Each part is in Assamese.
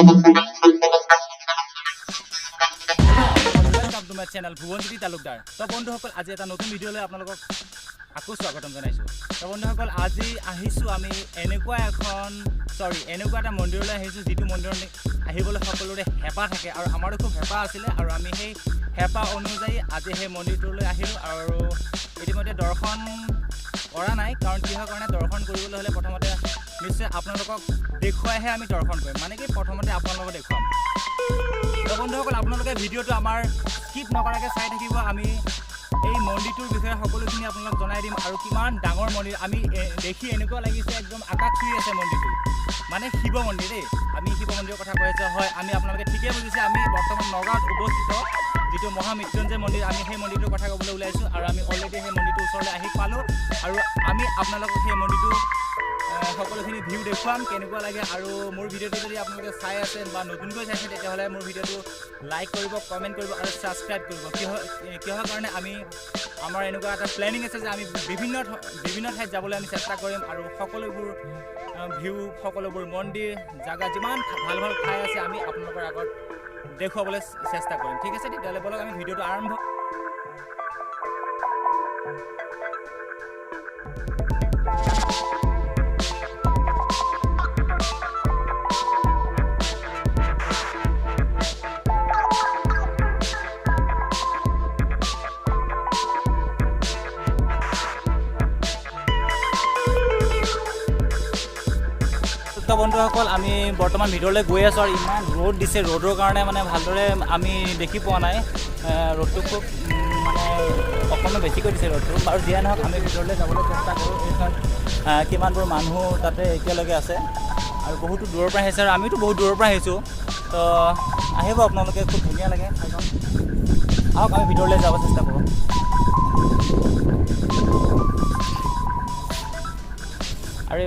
Welcome to my channel Bhubanjyoti Talukdar. তো বন্ধুসকল, আজি এটা নতুন ভিডিঅ'লৈ আপোনালোকক আকৌ স্বাগতম জনাইছোঁ। তো বন্ধুসকল, আজি আহিছোঁ আমি এনেকুৱা এখন চৰি এনেকুৱা এটা মন্দিৰলৈ আহিছোঁ, যিটো মন্দিৰত আহিবলৈ সকলোৰে হেঁপাহ থাকে আৰু আমাৰো খুব হেঁপাহ আছিলে আৰু আমি সেই হেঁপাহ অনুযায়ী আজি সেই মন্দিৰটোলৈ আহিলোঁ। আৰু ইতিমধ্যে দৰ্শন কৰা নাই, কাৰণ কিহৰ কাৰণে দৰ্শন কৰিবলৈ হ'লে প্ৰথমতে নিশ্চয় আপোনালোকক দেখুৱাইহে আমি দৰ্শন কৰিম, মানে কি প্ৰথমতে আপোনালোকক দেখুৱাম। তো বন্ধুসকল, আপোনালোকে ভিডিঅ'টো আমাৰ স্কিপ নকৰাকৈ চাই থাকিব। আমি এই মন্দিৰটোৰ বিষয়ে সকলোখিনি আপোনালোক জনাই দিম আৰু কিমান ডাঙৰ মন্দিৰ, আমি দেখি এনেকুৱা লাগিছে একদম আকাশ চুই আছে মন্দিৰটো, মানে শিৱ মন্দিৰ দেই। আমি শিৱ মন্দিৰৰ কথা কৈ আছোঁ, হয় আমি আপোনালোকে ঠিকেই বুজিছে। আমি বৰ্তমান নগাঁৱত অৱস্থিত যিটো মহামৃত্যুঞ্জয় মন্দিৰ, আমি সেই মন্দিৰটোৰ কথা ক'বলৈ ওলাইছোঁ আৰু আমি অলৰেডি সেই মন্দিৰটোৰ ওচৰলৈ আহি পালোঁ আৰু আমি আপোনালোকক সেই মন্দিৰটো সকলোখিনি ভিউ দেখুৱাম কেনেকুৱা লাগে। আৰু মোৰ ভিডিঅ'টো যদি আপোনালোকে চাই আছে বা নতুনকৈ চাইছে, তেতিয়াহ'লে মোৰ ভিডিঅ'টো লাইক কৰিব, কমেণ্ট কৰিব আৰু ছাবস্ক্ৰাইব কৰিব। কিহৰ কাৰণে আমি আমাৰ এনেকুৱা এটা প্লেনিং আছে যে আমি বিভিন্ন ঠাইত যাবলৈ আমি চেষ্টা কৰিম আৰু সকলোবোৰ ভিউ, সকলোবোৰ মন্দিৰ, জাগা, যিমান ভাল ভাল ঠাই আছে আমি আপোনালোকৰ আগত দেখুৱাবলৈ চেষ্টা কৰিম। ঠিক আছে, তেতিয়াহ'লে ব'লক আমি ভিডিঅ'টো আৰম্ভ। তো বন্ধুসকল, আমি বৰ্তমান ভিতৰলৈ গৈ আছোঁ আৰু ইমান ৰ'দ দিছে, ৰ'দৰ কাৰণে মানে ভালদৰে আমি দেখি পোৱা নাই। ৰ'দটো খুব মানে অকণমান বেছিকৈ দিছে ৰ'দটো। বাৰু যিয়ে নহওক, আমি ভিতৰলৈ যাবলৈ চেষ্টা কৰোঁ। এইখন কিমানবোৰ মানুহ তাতে এতিয়ালৈকে আছে আৰু বহুতো দূৰৰ পৰা আহিছে আৰু আমিতো বহুত দূৰৰ পৰা আহিছোঁ। তো আহিব আপোনালোকে, খুব ধুনীয়া লাগে ঠাইখন। আহক আমি ভিতৰলৈ যাব চেষ্টা কৰোঁ। আৰু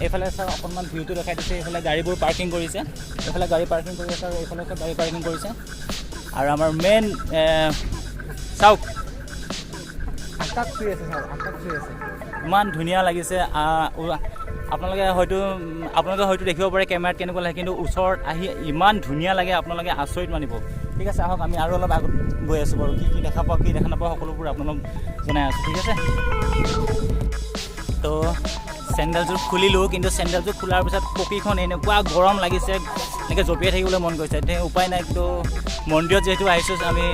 এইফালে চাওক, অকণমান ভিউটো দেখাই দিছে। এইফালে গাড়ীবোৰ পাৰ্কিং কৰিছে, এইফালে গাড়ী পাৰ্কিং কৰি আছে আৰু এইফালে চব গাড়ী পাৰ্কিং কৰিছে। আৰু আমাৰ মেইন চাওক, আকাশ চুই আছে, চাওক আকাশ চুই আছে, ইমান ধুনীয়া লাগিছে। আপোনালোকে হয়তো দেখিব পাৰে কেমেৰাত কেনেকুৱা লাগে, কিন্তু ওচৰত আহি ইমান ধুনীয়া লাগে, আপোনালোকে আচৰিত মানিব। ঠিক আছে, আহক আমি আৰু অলপ আগত গৈ আছোঁ। বাৰু কি কি দেখা পাওঁ, কি দেখা নাপাওঁ, সকলোবোৰ আপোনালোক জনাই আছোঁ। ঠিক আছে, তো চেণ্ডেলযোৰ খুলিলোঁ, কিন্তু চেণ্ডেলযোৰ খোলাৰ পিছত পকীখন এনেকুৱা গৰম লাগিছে, এনেকৈ জঁপিয়াই থাকিবলৈ মন গৈছে। এতিয়া উপায় নাই, কিন্তু মন্দিৰত যিহেতু আহিছোঁ আমি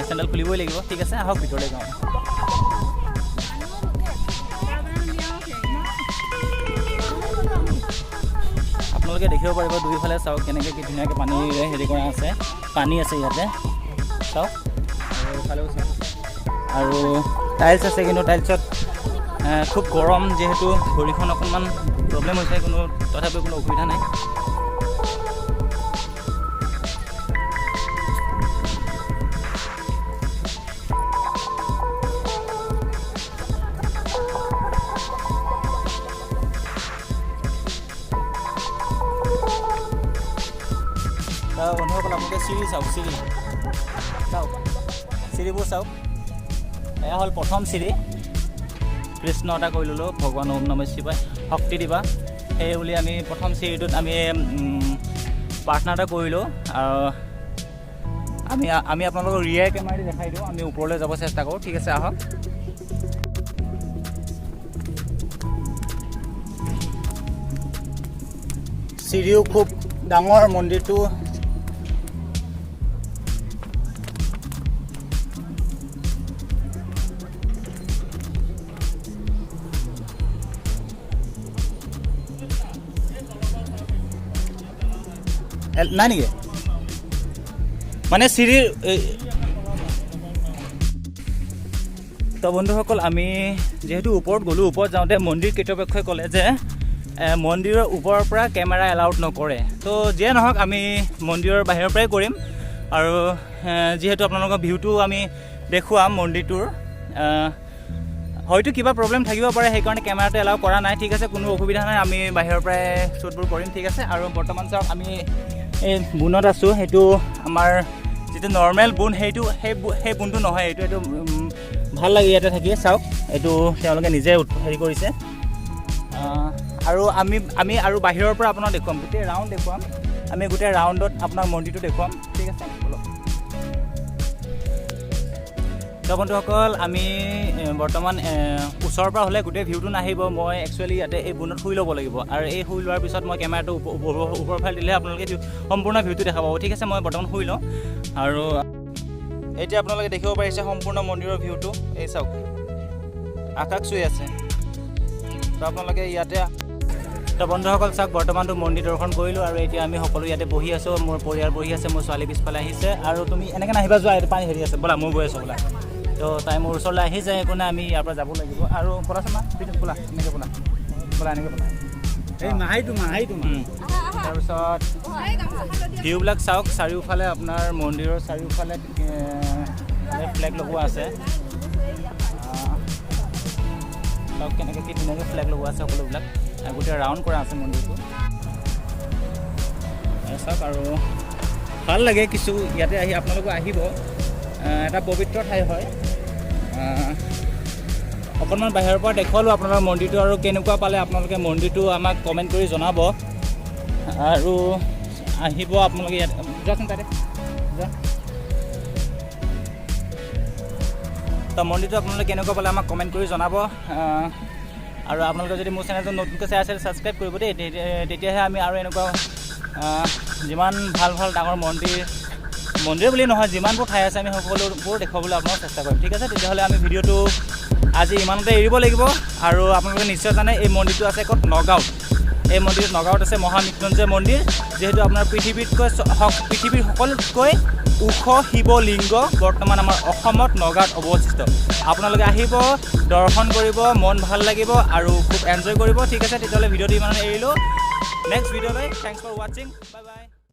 চেণ্ডেল খুলিবই লাগিব। ঠিক আছে, আহক ভিতৰলৈ যাওঁ। আপোনালোকে দেখিব পাৰিব দুয়োফালে চাওক কেনেকৈ কি ধুনীয়াকৈ পানীৰে হেৰি কৰা আছে, পানী আছে ইয়াতে চাওক, আৰু এইফালেও চাওক। আৰু টাইলছ আছে, কিন্তু টাইলছত খুব গৰম যিহেতু ভৰিখন অকণমান প্ৰব্লেম হৈছে, কোনো তথাপিও কোনো অসুবিধা নাই। বন্ধুসকল, আপোনালোকে চিৰি চাওক, চিৰি চাওক, চিৰিবোৰ চাওক। এয়া হ'ল প্ৰথম চিৰি। কৃষ্ণ এটা কৰি ল'লোঁ, ভগৱান ওম নমঃ শিৱায়, শক্তি দিবা সেই বুলি আমি প্ৰথম চিৰিটোত আমি প্ৰাৰ্থনা এটা কৰিলোঁ। আৰু আমি আপোনালোকক ৰিয়াৰ কেমেৰা দি দেখাই দিওঁ, আমি ওপৰলৈ যাব চেষ্টা কৰোঁ। ঠিক আছে, আহক। চিৰিও খুব ডাঙৰ মন্দিৰটো। নাই নেকি মানে চিৰিৰ তো বন্ধুসকল, আমি যিহেতু ওপৰত গ'লোঁ, ওপৰত যাওঁতে মন্দিৰ কৰ্তৃপক্ষই ক'লে যে মন্দিৰৰ ওপৰৰ পৰা কেমেৰা এলাউড নকৰে। তো যিয়ে নহওক, আমি মন্দিৰৰ বাহিৰৰ পৰাই কৰিম আৰু যিহেতু আপোনালোকৰ ভিউটো আমি দেখুৱাম মন্দিৰটোৰ, হয়তো কিবা প্ৰব্লেম থাকিব পাৰে, সেইকাৰণে কেমেৰাটো এলাউ কৰা নাই। ঠিক আছে, কোনো অসুবিধা নাই, আমি বাহিৰৰ পৰাই শ্বুটবোৰ কৰিম। ঠিক আছে, আৰু বৰ্তমান চাওক আমি এই বোনত আছোঁ। সেইটো আমাৰ যিটো নৰ্মেল বোন, সেইটো সেই বোনটো নহয়, এইটো ভাল লাগে ইয়াতে থাকি। চাওক, এইটো তেওঁলোকে নিজে হেৰি কৰিছে। আৰু আমি আৰু বাহিৰৰ পৰা আপোনাক দেখুৱাম, গোটেই ৰাউণ্ড দেখুৱাম। আমি গোটেই ৰাউণ্ডত আপোনাক মন্দিৰটো দেখুৱাম। ঠিক আছে, ব'লক। তো বন্ধুসকল, আমি বৰ্তমান ওচৰৰ পৰা হ'লে গোটেই ভিউটো নাহিব। মই একচুৱেলি ইয়াতে এই বোনত শুই ল'ব লাগিব আৰু এই শুই লোৱাৰ পিছত মই কেমেৰাটো ওপৰৰ ফালে দিলেহে আপোনালোকে সম্পূৰ্ণ ভিউটো দেখা পাব। ঠিক আছে, মই বৰ্তমান শুই লওঁ। আৰু এতিয়া আপোনালোকে দেখিব পাৰিছে সম্পূৰ্ণ মন্দিৰৰ ভিউটো। এই চাওক, আকাশ চুই আছে। তো আপোনালোকে ইয়াতে, তো বন্ধুসকল চাওক, বৰ্তমানটো মন্দিৰ দৰ্শন কৰিলোঁ আৰু এতিয়া আমি সকলো ইয়াতে বহি আছোঁ। মোৰ পৰিয়াল বহি আছে, মোৰ ছোৱালী পিছফালে আহিছে। আৰু তুমি এনেকৈ নাহিবা, যোৱা, এইটো পানী হেৰি আছে। ব'লা, মই গৈ আছোঁ, ব'লা। তো তাই মোৰ ওচৰলৈ আহি যায়, একো নাই, আমি ইয়াৰ পৰা যাব লাগিব। আৰু ব'লাচোন মা, ব'লা, এনেকৈ ব'লা, ব'লা, এনেকৈ ব'লা। এই মাহাইটো মাহাইটো। তাৰপিছত ভিউবিলাক চাওক, চাৰিওফালে আপোনাৰ মন্দিৰৰ চাৰিওফালে ফ্লেগ লগোৱা আছে। চাওক কেনেকৈ কি ধুনীয়াকৈ ফ্লেগ লগোৱা আছে সকলোবিলাক, গোটেই ৰাউণ্ড কৰা আছে মন্দিৰটো। চাওক, আৰু ভাল লাগে কিছু ইয়াতে আহি। আপোনালোকো আহিব, এটা পবিত্ৰ ঠাই হয়। অকণমান বাহিৰৰ পৰা দেখুৱালোঁ আপোনালোকৰ মন্দিৰটো, আৰু কেনেকুৱা পালে আপোনালোকে মন্দিৰটো আমাক কমেণ্ট কৰি জনাব। আৰু আহিব আপোনালোকে ইয়াত। যোৱাচোন তাতে যোৱা। তো মন্দিৰটো আপোনালোকে কেনেকুৱা পালে আমাক কমেণ্ট কৰি জনাব। আৰু আপোনালোকে যদি মোৰ চেনেলটো নতুনকৈ চাই আছে, ছাবস্ক্ৰাইব কৰিব দেই। তেতিয়াহে আমি আৰু এনেকুৱা যিমান ভাল ভাল ডাঙৰ মন্দিৰ, মন্দিৰ বুলি নহয়, যিমানবোৰ ঠাই আছে আমি সকলোবোৰ দেখুৱাবলৈ আপোনালোক চেষ্টা কৰিম। ঠিক আছে, তেতিয়াহ'লে আমি ভিডিঅ'টো আজি ইমানতে এৰিব লাগিব। আৰু আপোনালোকে নিশ্চয় জানে এই মন্দিৰটো আছে ক'ত, নগাঁৱত। এই মন্দিৰটো নগাঁৱত আছে, মহামৃত্যুঞ্জয় মন্দিৰ, যিহেতু আপোনাৰ পৃথিৱীৰ সকলোতকৈ ওখ শিৱলিংগ বৰ্তমান আমাৰ অসমত নগাঁৱত অৱস্থিত। আপোনালোকে আহিব, দৰ্শন কৰিব, মন ভাল লাগিব আৰু খুব এনজয় কৰিব। ঠিক আছে, তেতিয়াহ'লে ভিডিঅ'টো ইমানতে এৰিলোঁ। নেক্সট ভিডিঅ'লৈ, thanks for ৱাচিং, বাই বাই।